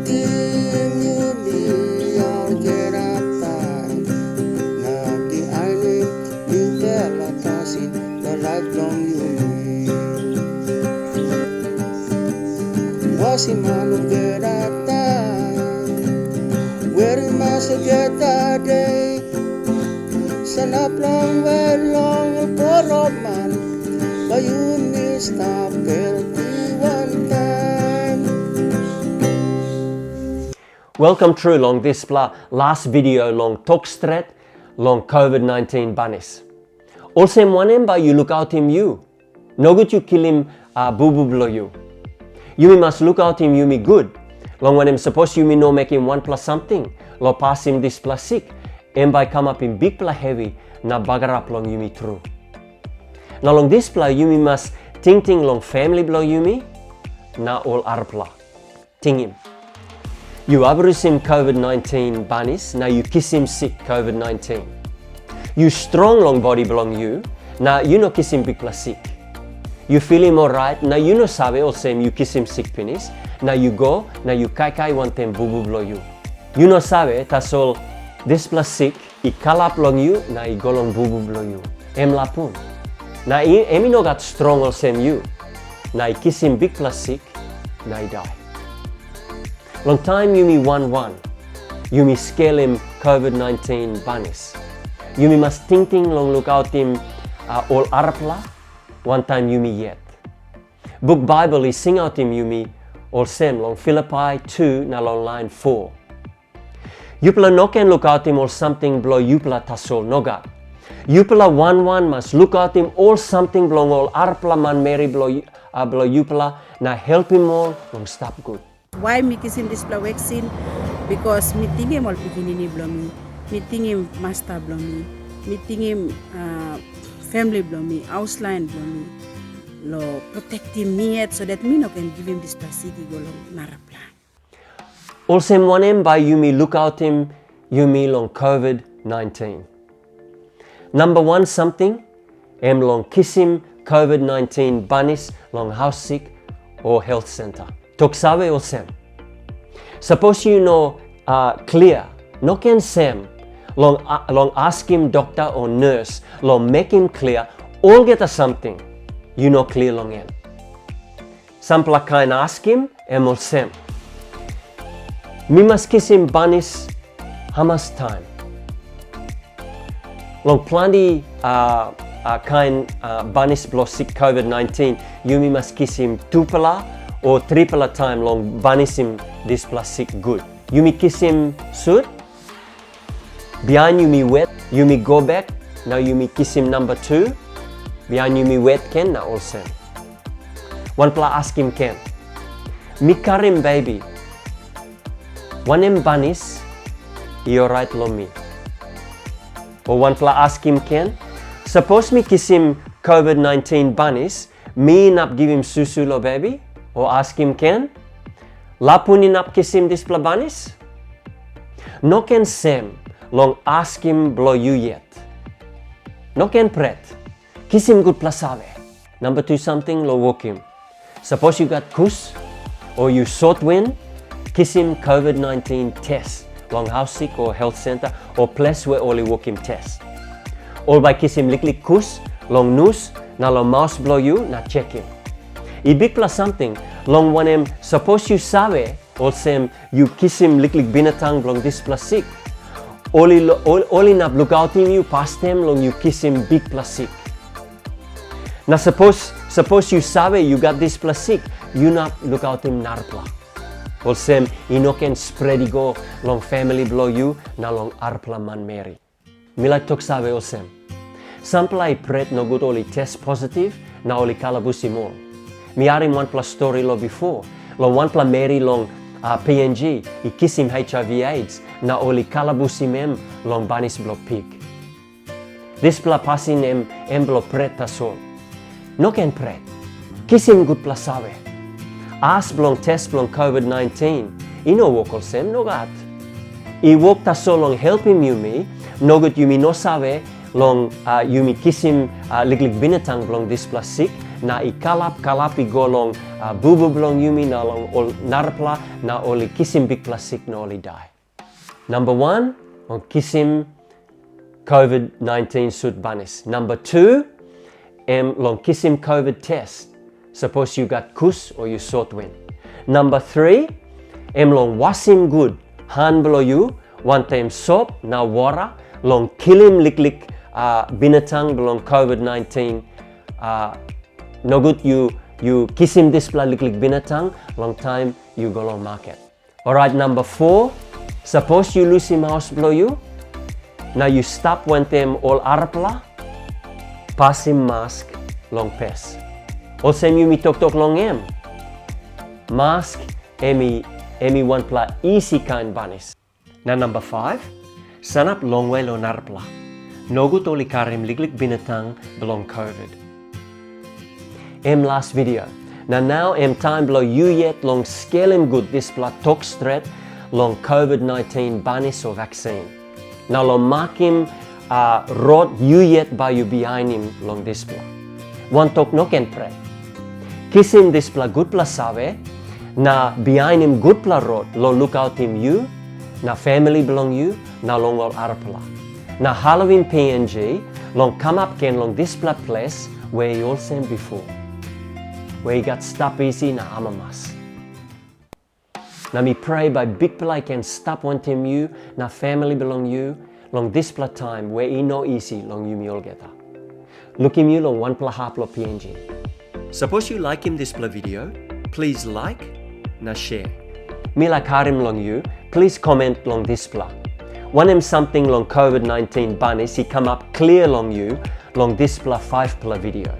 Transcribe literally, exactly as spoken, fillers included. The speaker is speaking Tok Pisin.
Ting yumi olgeta taim, na bihainim mipela pasin long laip bilong yumi. Wasim han olgeta taim, werim mas olgeta de, sanap longwe long poroman, bai yumi stap helti wantaim. Welcome tru long dispela las video long tok stret long COVID nineteen banis. Olsem wanem bai yu lukautim yu? Nogut yu kilim, a, bubu bilong yu. Yumi mas lukautim yumi gut, long wanem, sapos yumi no mekim wanpela samting long pasim dispela sik, em bai kamapim bikpela hevi na bagarap long yumi tru. Na long dispela yumi mas tingting long famili bilong yumi na ol arapela. Tingim. Yu abrusim COVID nineteen banis na yu kisim sik COVID nineteen. Yu strong long bodi bilong yu, na yu no kisim bikpela sik. Yu filim orait na yu no save olsem yu kisim sik pinis, na yu go na yu kaikai wantaim bubu bilong yu. Yu no save, tasol dispela sik i kalap long yu na i go long bubu bilong yu, em lapun. Na i, em i no gat strong olsem yu, na i kisim bikpela sik na i dai. Long taim yumi wan wan, yumi skelim COVID nineteen banis. Yumi mas tingting long lukautim, a, ol arapela wantaim yumi yet. Buk Baibel i singautim yumi olsem long Filipai tu na long lain foa. Yupela no ken lukautim ol samting bilong yupela tasol, nogat. Yupela wan wan mas lukautim ol samting bilong ol arapela manmeri bilong, a, bilong yupela na helpim ol long stap gut. Wai mi kisim dispela weksin? Bikos mi tingim ol pikinini bilong mi, mi tingim masta bilong mi, mi tingim, a, famili bilong mi, haus lain bilong mi, long protektim mi yet, so dat mi no ken givim dispela sik i go long narapela. Olsem wanem bai yumi lukautim yumi long COVID nineteen? Namba wan samting, em long kisim COVID nineteen banis long haus sik o helt senta. Tok save olsem, sapos yu no, a, klia, no ken sem long, a, long askim dokta o nes long mekim klia olgeta samting yu no klia long en. Sampela kain askim em olsem, mi mas kisim banis hamas taim? Long planti, a, a, kain, a, banis bilong sik COVID nineteen, yumi mas kisim tupela o tripela taim long banisim dispela sik gut. Yumi kisim sut, bihain yumi wet, yumi go bek, na yumi kisim namba tu, bihain yumi wet gen na olsem. Wanpela askim gen, mi karim bebi, wanem banis i orait long mi? O wanpela askim gen, sapos mi kisim COVID nineteen banis, mi inap givim susu long bebi? O askim gen, lapun inap kisim dispela banis? No ken sem long askim bilong yu yet. No ken pret. Kisim gutpela save. Namba tu samting long wokim. Sapos yu gat kus, o yu sot win, kisim COVID nineteen tes long haus sik o helt senta o ples we ol i wokim tes. Ol bai kisim liklik kus long nus na long maus bilong yu na sekim. I bikpela samting, long wanem, sapos yu save olsem yu kisim liklik binatang bilong dispela sik, ol i lo-, ol, ol inap lukautim yu pastaim long yu kisim bikpela sik. Na sapos, sapos yu save yu gat dispela sik, yu inap lukautim narapela, olsem i no ken spret i go long famili bilong yu na long arapela manmeri. Mi laik tok save olsem, sampela i pret nogut ol i tes positiv na ol i kalabusim ol. Mi harim wanpela stori long bipo, long wanpela meri long, a, P N G i kisim H I V AIDS na ol i kalabusim em long banis bilong pik. Dispela pasin em, em bilong pret tasol. No ken pret. Kisim gutpela save. As bilong tes bilong COVID nineteen i no wok olsem, nogat. I wok tasol long helpim yumi, nogut yumi no save long, a, yumi kisim, a, liklik binatang bilong dispela sik, na i kalap kalap i go long uh, bubu bilong yumi na long ol narapela, na ol i kisim bikpela sik na ol i dai. Namba wan, long kisim COVID nineteen sut banis. Namba tu, em long kisim COVID test, sapos yu gat kus o yu sot win. Namba tri, em long wasim gut han bilong yu wantaim sop na wara, long kilim liklik uh, binatang bilong COVID nineteen. Uh, nogut yu, yu kisim dispela liklik binatang long taim yu go long maket. Orait namba fo, sapos yu lusim haus bilong yu, na yu stap wantaim ol arapela, pasim mask long pes. Olsem yumi toktok long em, mask em i, em i wanpela isi kain banis. Na namba faiv, sanap longwe long narapela. Nogut ol i karim liklik binatang bilong COVID. Em las video. Na nau em taim bilong yu yet long skelim gut dispela tok stret long COVID nineteen banis o vaksin. Na long makim uh, rot yu yet bai yu bihainim long dispela. Wantok no ken pret. Kisim dispela gutpela save, na bihainim gutpela rot long lukautim yu, na famili bilong yu, na long ol arapela. Na halavim P N G long kamap gen long dispela ples we i olsem bipo, we i gat stap isi na amamas. Na mi prea bai Bikpela i ken stap wantaim yu na famili bilong yu long dispela taim we i no isi long yumi olgeta. Lukim yu long wanpela hap long P N G. Sapos yu laikim dispela video, please like na share. Mi laik harim long yu, please comment long dispela. Wanem samting long COVID nineteen banis i kamap klia long yu long dispela faivpela video?